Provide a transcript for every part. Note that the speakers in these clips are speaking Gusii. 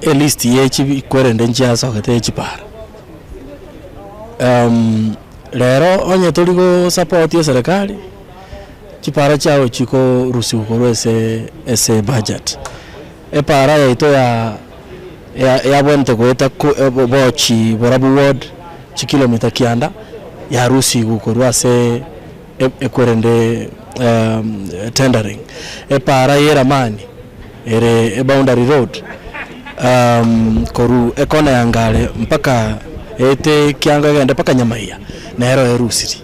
Elist ye chikwerende nchiasogete ye chipara. Rero onye tori go support eserekari, chipara chiago chikorusiwa korwa ase ase ebudget. Epara yaito ya ya yabwenerete goeta ko bochi borabu ward chikilomita kianda, yarusigwe korwa ase ekwerende tendering. Epara ya eramani ere eboundary road korwa ekona ya Ngare mpaka ete kiango egende mpaka Nyamaiya, nero erusiri.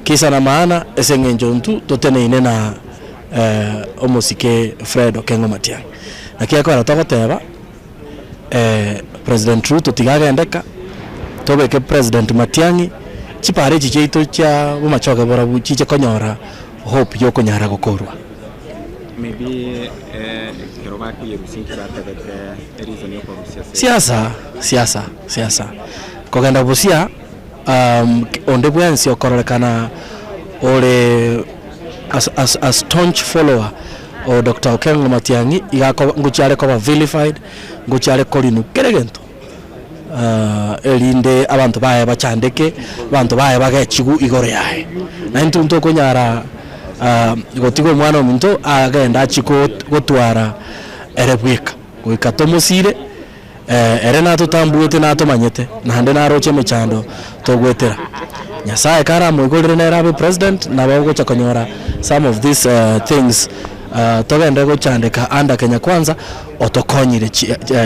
Kisa na maana ase eng'encho intwe toteneine na omosike Fred Okengo Matiang'i. Naki ekero togoteba President Ruto tiga agendeka, tobeke President Matiang'i, chipara echi chiaito chia bomachoge borobwo chiche konyora hope ya okonyara gokorwa. Maybe ekero bakoyerusia inki batebete ereason ya okorusia ase. Siasa, siasa, siasa. Kogenda busia onde bwensi okororekana ore as, as, a staunch follower o Doctor Okengo Matiang'i iga akoba ngochia are koba vilified, ngochia are korinwa kera egento erinde abanto baye bachandeke, abanto baye bagechigwe igoro yaye. Na intwe ntokonyara gotiga omwana ominto agende achie gotwara ere bweka, goika tomosire ere natotambuete natomanyete, naende naroche emechando togoetera. Nyasaye karamoigorere nere abe president, nabo ogocha konyora some of these things togende gochandeka under Kenya Kwanza otokonyire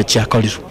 chiakorirwe.